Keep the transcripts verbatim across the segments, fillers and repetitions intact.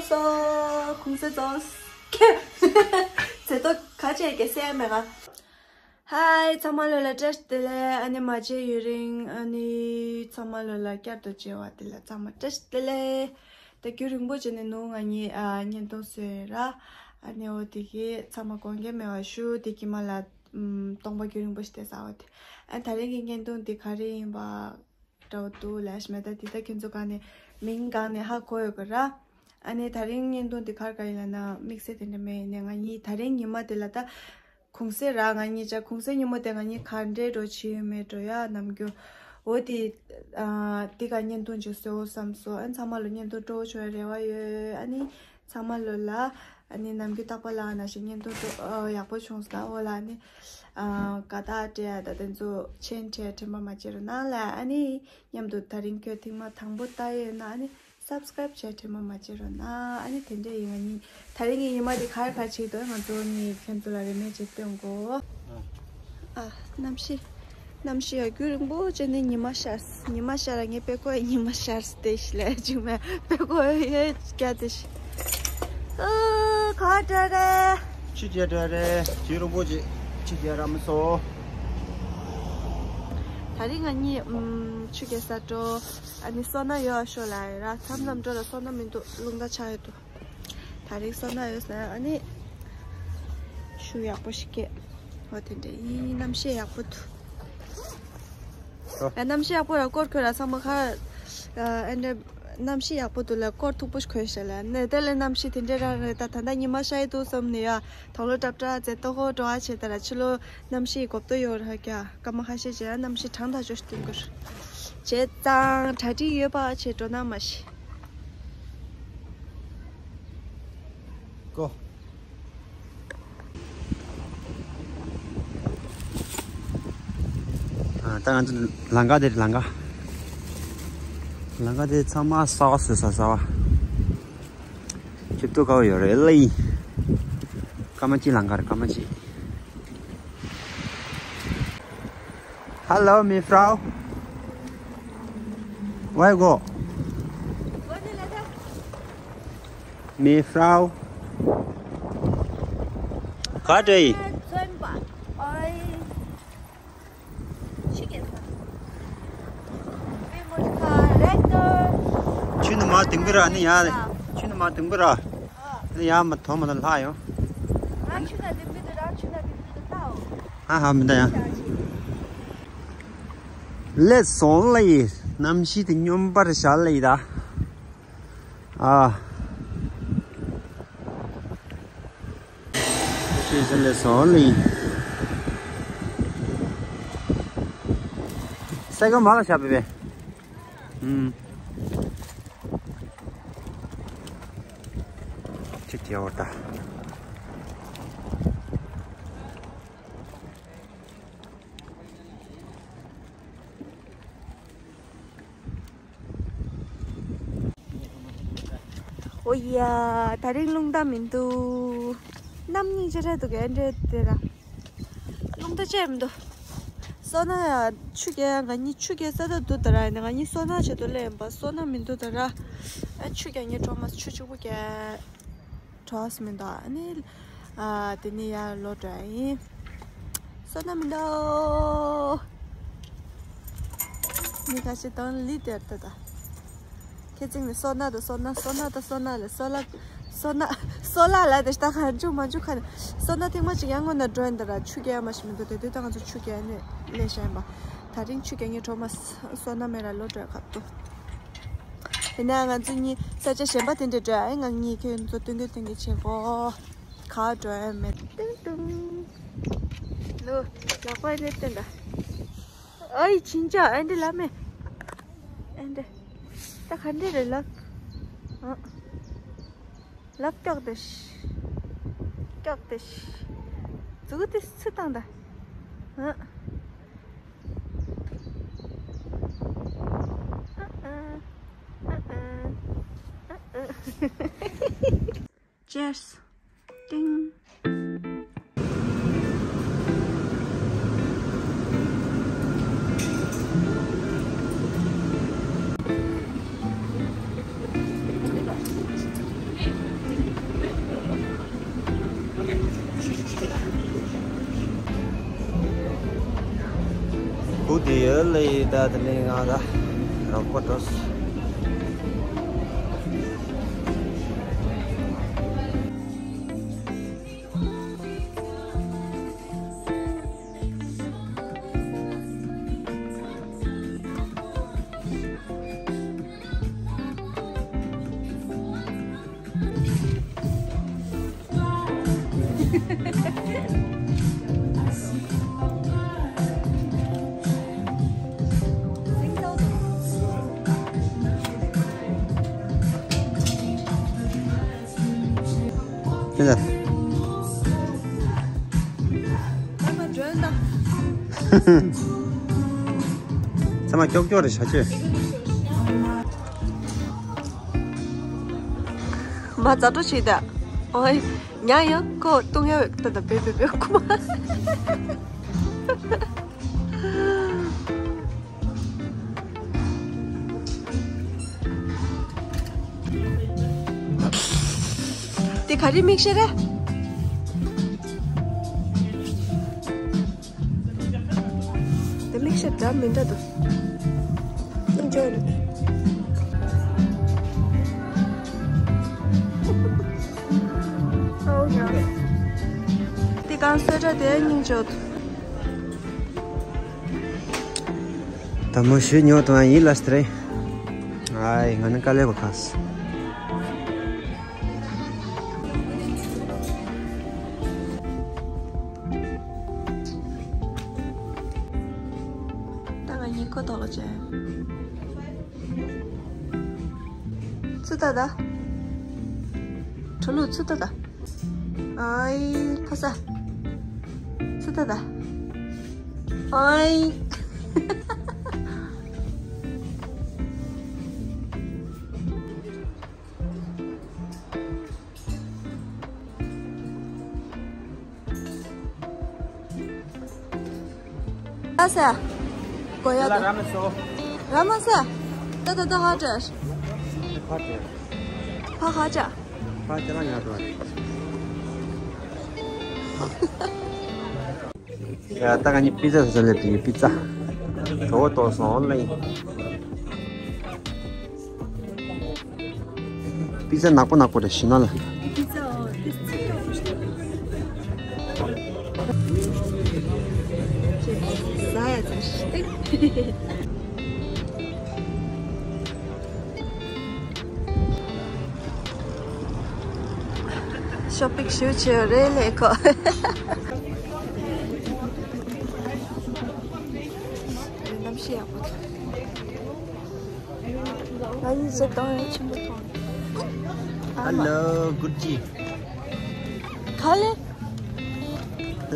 སོ། གུང་སེང་རྫོགས། ཚེ་ཏོ་ག་ཅེ་གེ་སེ་མེ་ག་ཧའི། ཚང་མ་ལོ་ལ་བཀྲ་ཤིས་བདེ་ལེགས། ཨ་ནི་མ་མཇལ་ཡུན་རིང་། ཨ་ནི་ཚང་མ་ལོ་ལ་བསྐྱར་དུ་མཇལ་བ་དེ་ལ་ཚང་མ་བཀྲ་ཤིས་བདེ་ལེགས། ད་རྒྱུན་རིང་པོ་བྱས་ནས་ནུ་ང་གཉིས་ཨ་བརྙན་ཐུང་བཟོས་ར། ཨ་ནི་འོ་དེ་གི་ཚང་མ་དགོངས་འགལ་མེད་པ་ཞུ། དེ་གི་མ་ལ་ཨམ་སྟོང་པ་རྒྱུན་རིང་པོ་ཞིག་བསྡད་ས་འོ་དེ། ཨ་ད་རིང་གི་བརྙན་ཐུང་འདི་ག་རེ་ཡིན་པ་འདྲ་བོ་འདུག་ལབ་ཤི་མེད། ད་དེ་ད་ཁྱོད་ཚོ་གང་ནས་མིང་གང་ནས་ཧ་གོ་ཡོད་གི་ར། ཨ་ནི་ད་རིང་བརྙན་ཐུང་འདི་ག་རེ་ག་ཡིན་ལབ་ན་དམིགས་བསལ་དེ་འདྲ་མེད་ནས། ང་གཉིས་ད་རིང་ཉི་མ་དེ་ལ་ད་གུང་སེང་ར། ང་གཉིས་ཅག་གུང་སེང་ཉིན་མོ་དེ་ང་གཉིས་ག་འདྲའི་འགྲོ་བྱེད་ཡོད་མེད་འགྲོ་ཡ་ནམ་རྒྱུན་འོ་དེ། ཨ་དེ་ག་བརྙན་ཐུང་ཅིག་བཟོ་བསམ་སོང་། ཨ་ཚང་མ་ལོ་བརྙན་ཐུང་སྤྲོ་བོ་བྱུང་བའི་རེ་བ་ཡོད། ཨ་ནི་ཚང་མ་ལོ་ལ་ཨ་ནི་ནམ་རྒྱུན་རྟག་པར་ལ་ནང་བཞིན་བརྙན་ཐུང་སྤྲོ་ཨ་ཡག་པོ་བྱུང་སོང་ན་འོ་ལ་ཨ་ནི་ཨ་དགའ་རྟགས་སྤྲད་ཡ་ད་དེ་ཚོ་མཆན་སྤྲད་དྲན་པ་མ་བརྗེད་རོགས་གནང་ལ། ཨ་ནི་མཉམ་དུ་ད་རིང་ཁྱོད་ཐེངས་མ་དང་པོ་ལྟ་ཡོད་ན་ཨ་ནི་སབ་སི་ཀ་རབ་བྱས་དྲན་པ་མ་བརྗེད་རོགས་གནང་། ཨ་ནི་དེ་འདྲ་ཡིན། ང་གཉིས་ད་རིང་གི་ཉི་མ་དེ་ག་རེ་ག་རེ་བྱེད་འདུག་ང་ཚོ་གཉིས་ཁྱོད་ཚོ་ལ་རེ་མེད་ཅིག་སྟོན་གོ། ཨ་གནམ་གཤིས། གནམ་གཤིས་ཡ་རྒྱུན་རིང་པོ་བྱས་ནས་ཉི་མ་ཤར། ཉི་མ་ཤར་ལ་ངས་དཔེ་ཀོ་ཡ་ཉི་མ་ཤར་སྟེ་ཤི་ལས་ཅིག་མེད། དཔེ་ཀོ་ཡ་རྒྱ་དེ་ཤི། ཨ་ག་འདྲ་རེད། ཆུ་རྒྱ་འདྲ་རེད། རྒྱུན་རིང་པོ་བྱས་ཆུ་རྒྱ་ར་མི་སོ། ད་རིང་ང་གཉིས་ཨམ་ཆུ་རྒྱ་ས་འགྲོ། ཨ་ནི་སོ་ན་ཡོད་ཤོ་ལ་ར་མཚམས་མཚམས་འགྲོ་ལ་སོ་ན་མི་འདུག་རླུང་རྟ་ཆགས་ཡོད་འདུག་ད་རིང་སོ་ན་ཡོད་ཟེར། ཨ་ནི་ཤུ་ཡག་པོ་ཞིག་སྐྱེས། འོ་དེ་འདྲ་ཡིན། གནམ་གཤིས་ཡག་པོ་འདུག་ཨ་གནམ་གཤིས་ཡག་པོ་ར་སྐོར་ཁོས་ར་ཚང་མ་ཁ་ཨ་འདྲ་གནམ་གཤིས་ཡག་པོ་འདུག་ལ་སྐོར་མཐུག་པོ་ཞིག་ཁོས་ཤ་ལ་ནས་དེ་ལས་གནམ་གཤིས་དེ་འདྲ་རང་རེད། ད་ད་ལྟ་ཉི་མ་ཤར་ཡི་འདུག་བསམ་ནས་ཡ་དོག་ལོ་ཏྲབ་ཏྲ་ཛེ་ཏོ་ཧོ་འགྲོ་བ་བྱེད་ད་ར་ཕྱི་ལོ། གནམ་གཤིས་གོ་བརྡ་ཡོད་ར་ཀྱ་སྐར་མ་ཁ་ཤས་བྱས་གནམ་གཤིས་གྲང་ཐག་ཆོད་སྟོན་གྱི་རེད། བྱས་ཙང་གྲ་སྒྲིག་ཡོད་པ་བྱས་འགྲོ་ན་མ་ཤི། ཀོ། ཨ་ད་ང་ཚོ་ལམ་ཁ་དེ་རེད། ལམ་ཁ། ལམ་ཁ་དེ་ཚང་མ་གསར་པ་བཟོས་ས་གསར་པ། ཁྱེད་ཏོ་ག་བ་ཡོད་རེད་ལེ། ཀ་མ་ཅི་ལང་ཀར་ཀ་མ་ཅི། Hallo, Mevrouw. Where you go? Mevrouw. ག་འདྲ་ཡིན། ཆུ་ནི་མ་དིང་པི་ར་ནི་ཡ། ཆུ་ནི་མ་དིང་པི་ར། ནི་ཡ་མ་ཐོ་མ་ན་ལྷ་ཡོ། ཧ་ཧ་མི་འདའ་ཡ། ལེ་སོང་ལེ་ཡི། གནམ་གཤིས་དེ་སྙོམས་པར་བཞག་ལེ་ཡི་ད། ཨ། ཤེས་ཟིན་ལས་སོང་ལིང་། སེ་ག་མ་ལ་ཤ་པེ་པེ། ཨུམ། ཅི་ཅི་འོ་ད། ཨོ་ཡ། ད་རིང་རླུང་རྟ་མི་འདུག་གནམ་སྙིང་རྗེ་རེད་འདུག་གས་འདྲེ་དེ་ར། རླུང་རྟ་ཅེས་མི་འདུག་སོ་ན་ཡ་ཆུ་རྐྱལ་ང་གཉིས་ཆུ་རྐྱལ་ས་ད་འདུག་ད་ར་ཡིན་ན་ང་གཉིས་སོ་ན་བྱེད་དུ་སླེབས་ཡིན་པ་སོ་ན་མི་འདུག་ད་ར། ཨ་ཆུ་རྐྱལ་ངའི་གྲོགས་མ་ཆུ་གཅིག་པུ་རྐྱལ། གྲོགས་མི་འདུག་ཨ་ནི། ཨ་དེ་ནི་ཡར་ལོག་འགྲོ་ཡིན། སོ་ན་མི་འདུག་མི་ཁ་ཤས་དང་ལི་དེར་ད་ད། ཁྱེད་ཚིག་ནི་སོ་ན་དང་སོ་ན་སོ་ན་དང་སོ་ན་ལ་སོ་ལ། སོ་ན། སོ་ལ་ལ་དེ་ལྟ་ག་འཇུག་མ་འཇུག་ག་ནི། སོ་ན་ཐེངས་མ་གཅིག་ཡང་སྔོན་ན་འགྲོ་ཡིན་ད་ར་ཆུ་རྐྱལ་མ་ཞིག་མི་འདུག་དེ་དུས་ད་ང་ཚོ་ཆུ་རྐྱལ་ནི་ལས་བྱ་ཡིན་པ། ད་རིང་ཆུ་རྐྱལ་ངའི་གྲོགས་མ་སོ་ན་མེད་ར་ལོག་འགྲོ་ཡ་ཁ་ཏོ། དེ་ནས་ང་ཚོ་གཉིས་ས་ཆ་གཞན་པ་དེ་འདྲ་འགྲོ་ཡ་ང་གཉིས་ཁྱོད་ཚོ་སྟོན་གི་སྟོན་གི་བྱེད་གོ་ག་འགྲོ་ཡ་མེད། ཏུང་ཏུང་། ལོ། ལག་པ་རེད་སྟོན་ད། ཨའི་ཕྱིན་ཆ་ཨེ་འདྲ་ལབ་མེད། ཨེ་འདྲ། ད་ག་འདྲ་རེད་ལབ། ཨ། ལབ་སྐྱོག་དེ་ཤི། སྐྱོག་དེ་ཤི། ཟུག་དེ་སུ་བཏང་ད། ཨ། ཨ་ཨ། ཨ་ཨ། ཨ་ཨ། Cheers. ཏིང་། ཡོད་ལེ་ད་དེ་ནས་ང་ད་རོགས་པ་འགྲོ། ཚང་མ་ཀྱོག་ཀྱོག་རེད་བྱ་ཆོས། མ་རྩ་སྤྲོ་ཞིག་ད། ཨོའི། ཉ་ཡང་ཁོ་ལྟུང་ཡ་ད་ད་བེ་བེ་བེ་ཁུ་མ། དེ་ག་རེ་མིག་ཤེལ་རེད། དེ་མིག་ཤེལ་འདྲ་མི་འདྲ་འདུག་སྙིང་རྗེ་པོ་འདུག་དེ་གང་གསོལ་ཇ་དེ་སྙིང་རྗེ་པོ་འདུག་ད་མོ་ཞུ་ཉོ་དང་ཡིན་ལ་སྟེ་རེད། ཨའི་ང་ནི་དཀའ་ལས་པ་ཁག་སོང་། ད་ང་གཉིད་ཁུག་ཐོག་ལ་བྱས། ཚུར་ལྟ་ད། གྲོ་ལུག་ཚུར་ལྟ་ད། ཨའི་ཕ་ས། ཚུར་ལྟ་ད། ཨའི། ཨ་ས། གོ་ཡ་ད། ར་མ་སོ། ར་མ་ས། ད་ད་ད་ཧ་ཏྲ། ཧ་ཏྲ། ཧ་ཧ་ཅ། ཧ་ཅ་ལ་ང་ཏོ། ཡ་ད་ག་ནི་པི་ཛ་ཟ་ལེ་པི་པི་ཛ། གྲོ་བོ་ཏོག་སོང་ལེ། པི་ཛ་ནག་པོ་ནག་པོ་རེད་ཤི་ན་ལ། པི་ཛ་ཨོ་དེ་ཚིག་ཡོད་པོ་ཞིག་ཟ་ཡ་ཚ་ཤི། ཤོ་པིང་ཞུ་ཆེ་རེད་ལེ་ཁོ། གནམ་གཤིས་ཡག་པོ་འདུག་ང་གཉིས་ཚེ་གཏོང་ཡ་ཆེན་པོ་མཐོང་། ཧ་ལོ་གུ་ཅི། ག་ལེ། ད་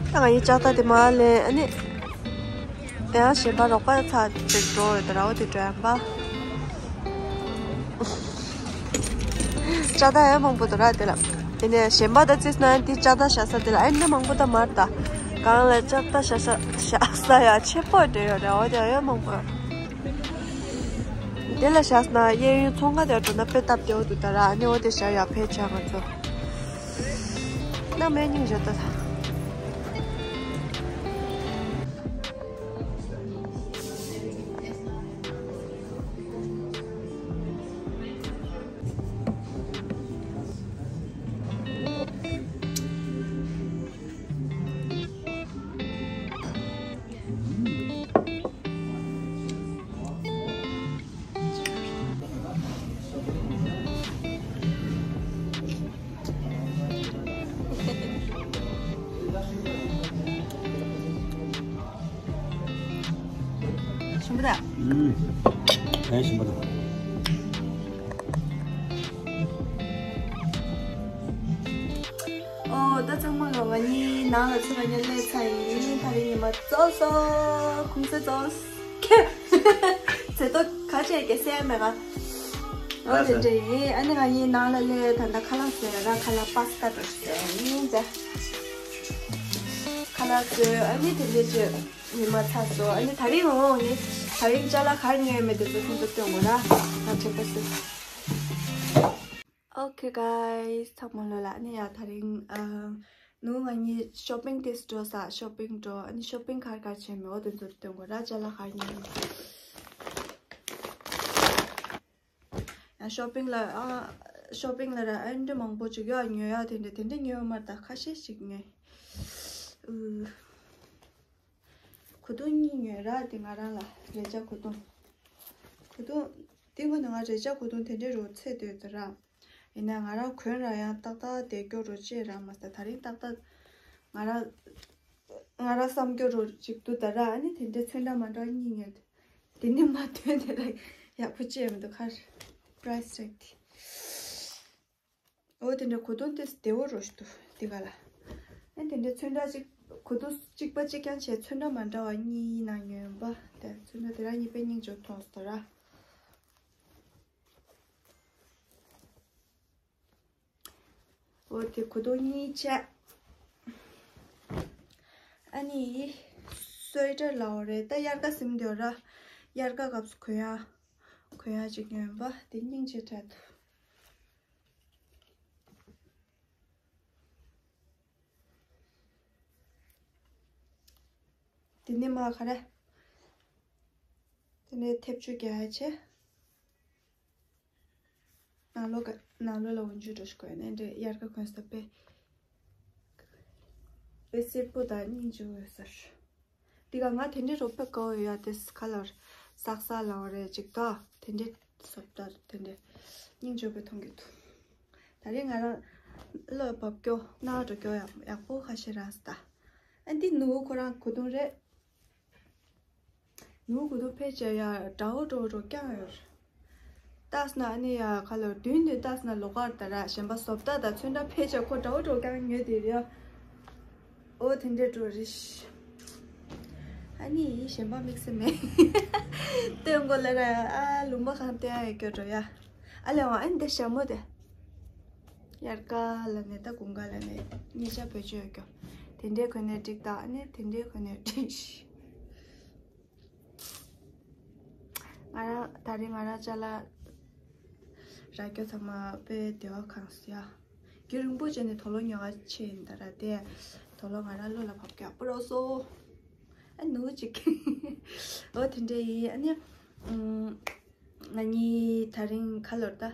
ང་གཉིས་ལྕགས་རྟ་དེ་མར་ལེན་ཨ་ནི། ཡང་གཞན་པ་རོགས་པ་ཚ་ཅིག་འགྲོ་ཡོད་དོ་ར་འོ་དེ་འགྲོ་ཡང་པ། ལྕགས་རྟ་ཡང་མང་པོ་འདུག་ར་དེ་ལ། དེ་ནས་གཞན་པ་དང་རྩིས་ན་དེ་ལྕགས་རྟ་བཞག་ས་དེ་ལ་ཨ་ནི་མང་པོ་ད་མར་ད། གང་ལ་ལྕགས་རྟ་བཞག་ས་བཞག་ས་ཡ་ཆེ་པོ་འདྲ་ཡོད་ར་འོ་དེ་ཡང་མང་པོ། དེ་ལ་བཞག་ན་གཡས་གཡོན་ཚོང་ཁ་དེ་འགྲོ་ན་དཔེ་སྟབས་བདེ་བོ་འདུག་ད་ར་ཨ་ནི་འོ་དེ་བཞག་ཡ་ཕལ་ཆེར་ང་ཚོ། ན་མེད་སྙིང་རྗེ་ད་ད། ཞིམ་པོ་དང་། ཨུམ། ཨེ་ཞིམ་པོ་དང་། ཨོ་ད་ཚང་མ་ལོ་ང་གཉིས་ནང་ལ་ཚུར་ལ་ཉལ་ལས་ཚར་ཡིན། ད་རིང་ཉི་མ་རྫོགས་སོང་། གུང་སེང་རྫོགས། ཚེ་ཏོ་ཁ་ཆེ་གེ་སེ་མེ་ག་ཨོ་དེ་འདྲ་ཡིན། ཨ་ནི་ང་གཉིས་ནང་ལ་ལས་ད་ད་ཁ་ལག་བཟོས་ར། ཁ་ལག་པ་སི་ཏ་འདྲ་བཟོས་ཡིན་ད། ཁ་ལག་བཟོས་ཨ་ནི་དེ་འདྲ་བྱས། ཉི་མ་ཚར་སོང་། ཨ་ནི་ད་རིང་འོང་ནི། ད་རིང་ཅ་ལག་ག་རེ་ཉོས་མེད་དེ་ཚོ་ཁོང་ཚོ་སྟོན་དགོས་ན། ང་ཆོག་པ་སི། Okay guys, ཚང་མ་ལོ་ལ་ཨ་ནི་ཡ་དེ་རིང་ཨ་ནུ་ང་གཉིས་ཤོ་པིང་ཏིས་འགྲོ་ས། ཤོ་པིང་འགྲོ། ཨ་ནི་ཤོ་པིང་ག་རེ་ག་རེ་བྱས་མེད་འོ་དེ་ཚོར་སྟོན་དགོས་ར། ཅ་ལག་ག་རེ་ཉོས་ཡ། ཤོ་པིང་ལ་ཨ་ཤོ་པིང་ལ་ར་ཨ་འདྲ་མང་པོ་ཅིག་ཡོད། ཉོ་ཡ་དེ་འདྲ་དེ་འདྲ་ཉོས་མ་རེད། ད་ཁ་ཤས་ཤིག་ཉོས། ཨུ། གོས་ཐུང་གཉིས་ཉོས་ར། དེ་ང་རང་ལ་རས་ཆ་གོས་ཐུང་། གོས་ཐུང་དེ་སྔོན་ནས་ང་རས་ཆ་གོས་ཐུང་དེ་འདྲའི་རུ་ཚད་དོད་དུ་ར། ཡིན་ན་ང་རང་གོན་ར་ཡང་ཏག་ཏག་བསྡད་སྐྱོ་རུ་ཅེས་ར་མ་ཟད། དེ་རིང་ཏག་ཏག་ང་རང་ང་རང་བསམ་སྐྱོ་རུ་ཅིག་འདུག་ད་ར། ཨ་ནི་དེ་འདྲའི་ཚོན་འདྲ་མ་འདྲ་གཉིས་ཉོས། དེ་ནི་མ་ཐོན་དེ་ར་ཡག་པོ་ཅེས་མི་འདུག་ཁར་པ་རའི་སི་ཊེག་དེ། འོ་དེ་འདྲ་གོས་ཐུང་དེ་བདེ་བོ་རོ་ཞིག་འདུག་དེ་ག་ལ། ཨ་དེ་འདྲ་ཚོན་འདྲ་གཅིག་གོས་ཐུང་གཅིག་པ་གཅིག་རྐྱང་བྱས་ཚོན་འདྲ་མ་འདྲ་བ་གཉིས་ནང་ཉོས་པ་དེ། ཚོན་འདྲ་དེ་རང་གཉིས་པའི་སྙིང་རྗེ་མཐོང་སོང་ར། འོ་དེ་གོས་ཐུང་གཉིས་བྱས། ཨ་ནི་སུ་ཝེ་ཊར་ལའོ་རེད། ད་དབྱར་ཁ་ཟིན་འདོད་ར། དབྱར་ཁ་སྐབས་སུ་གོན་ཡ་གོན་ཡ་ཅིག་ཉོས་པ་དེ་སྙིང་རྗེ་དྲན་འདུག་དེ་ནས་མ་ག་རེ། དེ་ནས་ཐེབས་ཆུ་རྒྱག་ཡ་བྱས། ནང་ལོགས་ཀ་ནང་ལོགས་ལ་འོན་ཆུ་འགྲོ་ཞིག་དགོས་ནས་འདྲེ་དབྱར་ཁ་གོན་ས་དཔེ་དཔེ་སེར་པོ་དང་སྙིང་རྗེ་འོས་སར། འདི་ག་ང་དེ་འདྲའི་རོ་དཔེ་དགའ་བོ་ཡོད་ཡ། དེ་ཁ་ལོར་སག་ས་ལའོ་རེ་ཅིག་ད་དེ་འདྲའི་སོབ་ད་དེ་འདྲའི་སྙིང་རྗེ་བོ་མཐོང་གི་འདུག་ད་རེས་ང་རང་བློ་བབ་སྐྱོ་ན་འགྲོ་སྐྱོ་ཡག་ཡག་པོ་ཁ་ཤས་རག་སི་ད། ཨ་འདི་ནུ་བོ་ཁོ་རང་གོས་ཐུང་རེད། ནུ་གུ་དུ་ཕལ་ཆེར་ཡ་འདྲ་བོ་འགྲོ་འགྲོ་རྐྱང་ཡོད། ཏག་ན་ཨ་ནི་ཡ་ཁ་ལོ་བདུན་བདུན་ཏག་ན་ལོག་གར་ད་ར་གཞན་པ་བཟོ་ལྟ་དང་ཚོན་འདྲ་ཕལ་ཆེར་ཁོ་འདྲ་བོ་འགྲོ་རྐྱང་ཉོས་དེ་རེད། ཨོ་དེ་འདྲས་འགྲོ་རེད། ཨ་ནི་གཞན་པ་དམིགས་བསལ་མེད། སྟོན་གོ་ལ་ར་ཨ་ལུང་པ་གང་སྟོན་ཡ་ཡོད་སྐྱོ་འགྲོ་ཡ། ཨ་ལས་འོང་ཨ་ནི་འདི་ཞྭ་མོ་དེ། དབྱར་ཁ་ལ་ནས་ད་དགུན་ཁ་ལ་ནས་གཉིས་ཆ་བེད་སྤྱོད་ཡོད་སྐྱོ། དེ་འདྲའི་གོན་ནས་འགྲིག་ད་ཨ་ནི་དེ་འདྲའི་གོན་ནས་འགྲིག་ང་རང་ད་རེས་ང་རང་ཅ་ལག་རག་སྐྱོ་ཚང་མ་དཔེ་བདེ་བ་གང་སོ་ཡ། རྒྱུན་རིང་པོ་བྱས་ནས་དོ་ལོ་ཉོ་ག་ཆེ་ཡིན་ད་ར་དེ། དོ་ལོ་ང་རང་བློ་ལ་བབ་ཀྱག་པོ་རོ་སོ། ཨ་ནུ་ཅིག་འོ་དེ་འདྲ་ཡིན། ཨ་ནི་ང་གཉིས་ད་རིང་ཁ་ལོར་ད།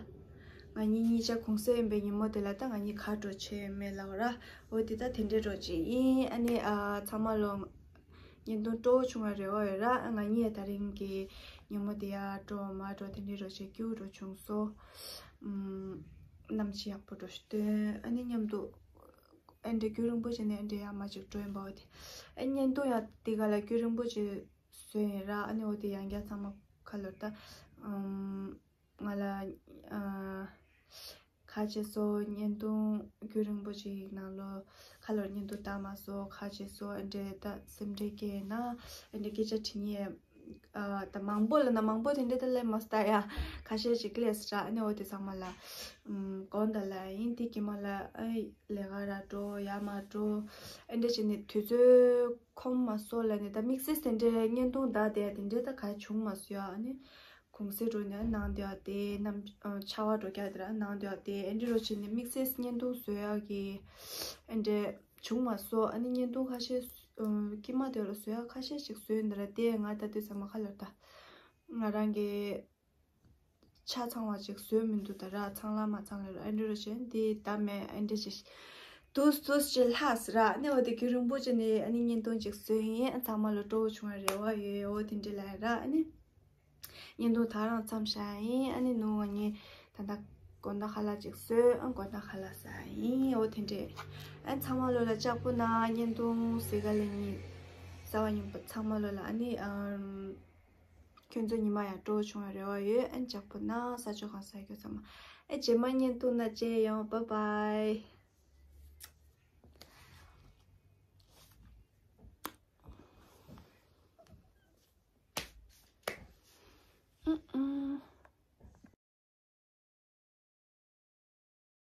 ང་གཉིས་གཉིས་ཆ་གུང་སེང་ཡིན་པའི་ཉིན་མོ་དེ་ལ་ད་ང་གཉིས་ག་འགྲོ་ཆེ་མེད་ལ་བ་ར། འོ་དེ་ད་དེ་འདྲ་འགྲོ་ཅིག་ཡིན། ཨ་ནི་ཨ་ཚང་མ་ལོ། བརྙན་ཐུང་སྤྲོ་བོ་བྱུང་བ་རེ་བ་ཡོད་ར། ང་གཉིས་ད་རིང་གི་ཉིན་མོ་དེ་ཡར་འགྲོ་མར་འགྲོ་དེ་འདྲའི་རོ་ཆེ་སྐྱིད་པོ་རུ་བྱུང་སོ། ཨུམ། གནམ་གཤིས་ཡག་པོ་འགྲོ་ཞིག་སྟོན། ཨ་ནི་མཉམ་དུ་ཨེ་འདྲ་རྒྱུན་རིང་པོ་བྱས་ནས་ཨེ་འདྲ་ཡར་མར་ཅིག་འགྲོ་ཡིན་པ་འོ་དེ། ཨ་བརྙན་ཐུང་ཡང་དེ་ག་ལ་རྒྱུན་རིང་པོ་ཅིག་བཟོས་ཡིན་ར། ཨ་ནི་འོ་དེ་ཡང་བསྐྱར་ཚང་མ་ཁ་ལོར་ད། ཨུམ། ང་ལ་ཨ། ཁ་ཆེ་སོ་བརྙན་ཐུང་རྒྱུན་རིང་པོ་ཅིག་ནང་ལོ་ཁ་ལོར་བརྙན་ཐུང་བཏང་མ་སོ་ཁ་ཆེ་སོ་ཨ་འདྲེ་ད་སེམས་ཁྲལ་སྐྱེས་ན་ཨ་འདྲེ་སྐད་ཆ་དྲི་ཉེ་ཨ་ད་མང་པོ་ལ་ན་མང་པོ་དེ་འདྲེ་ད་ལས་མ་སྟ་ཡ་ཁ་ཤས་ཅིག་ལས་སྲ་ཨ་ནི་འོ་དེ་ཚང་མ་ལ་ཨུམ་དགོངས་དག་ལ་ཡིན། དེ་གི་མ་ལ་ཨ་ལས་ཀ་ར་འགྲོ་ཡ་མ་འགྲོ་ཨ་འདྲེ་བྱས་ནས་དུས་ཚོད་ཁོམ་མ་སོ་ལ་ནི་ད་དམིགས་བསལ་དེ་འདྲེ་བརྙན་ཐུང་ད་དེ་དེ་འདྲེ་ད་ག་བྱུང་མ་སོ་ཡ་ཨ་ནི། གུང་སེང་འགྲོ་ནས་ནང་དེ་བ་དེ་ནམ་ཆར་པ་འགྲོ་རྒྱག་དེ་ར་ནང་དེ་བ་དེ་ཨེ་འདྲི་རོ་བྱས་ནས་དམིགས་བསལ་བརྙན་ཐུང་བཟོ་ཡག་གི་ཨེ་འདྲི་བྱུང་མ་སོང་། ཨ་ནི་བརྙན་ཐུང་ཁ་ཤས་ཀྱི་མ་དེ་ལ་བཟོ་ཡག་ཁ་ཤས་ཤིག་བཟོས་འདི་ར་དེ་ང་ད་དུས་ཚང་མ་ཁ་ལོར་ད་ང་རང་གི་ཆ་ཚང་བ་ཅིག་བཟོས་མི་འདུག་ད་ར་ཚང་ལ་མ་ཚང་ལ་ཨེ་འདྲི་རོ་བྱས་འདི་ད་མེད་ཨེ་འདྲི་ཅིག་དུས་དུས་ཅིག་ལྷག་སི་ར་ཨ་ནི་འོ་དེ་རྒྱུན་རིང་པོ་ཅིག་ནས་ཨ་ནི་བརྙན་ཐུང་ཅིག་བཟོས་ཡིན། ཨ་ཚང་མ་ལ་སྤྲོ་བོ་བྱུང་བ་རེ་བ་ཡོད། འོ་དེ་འདྲི་ལ་ར་ཨ་ནི། བརྙན་ཐུང་ད་རང་མཚམས་བཞག་ཡིན། ཨ་ནི་ནུ་ང་གཉིས་ད་ལྟ་དགོང་དག་ཁ་ལག་ཅིག་བཟོས། ཨ་དགོང་དག་ཁ་ལག་ཟ་ཡིན། འོ་དེ་འདྲས། ཨ་ཚང་མ་ལོ་ལ་ལྕགས་པོ་ན་བརྙན་ཐུང་གཟིགས་ག་ལེ་གཉིས་གསར་བ་ཉིན་པ་ཚང་མ་ལོ་ལ་ཨ་ནི་ཨམ། ཁྱོད་ཚོ་ཉི་མ་ཡང་སྤྲོ་བོ་བྱུང་བའི་རེ་བ་ཡོད། ཨ་ལྕགས་པོ་ན་ས་ཕྱོགས་གང་ས་ཁྱོད་ཚང་མ་ཨ་རྗེས་མ་བརྙན་ཐུང་ན་མཇལ་ཡོང་། བཱའི་བཱའི།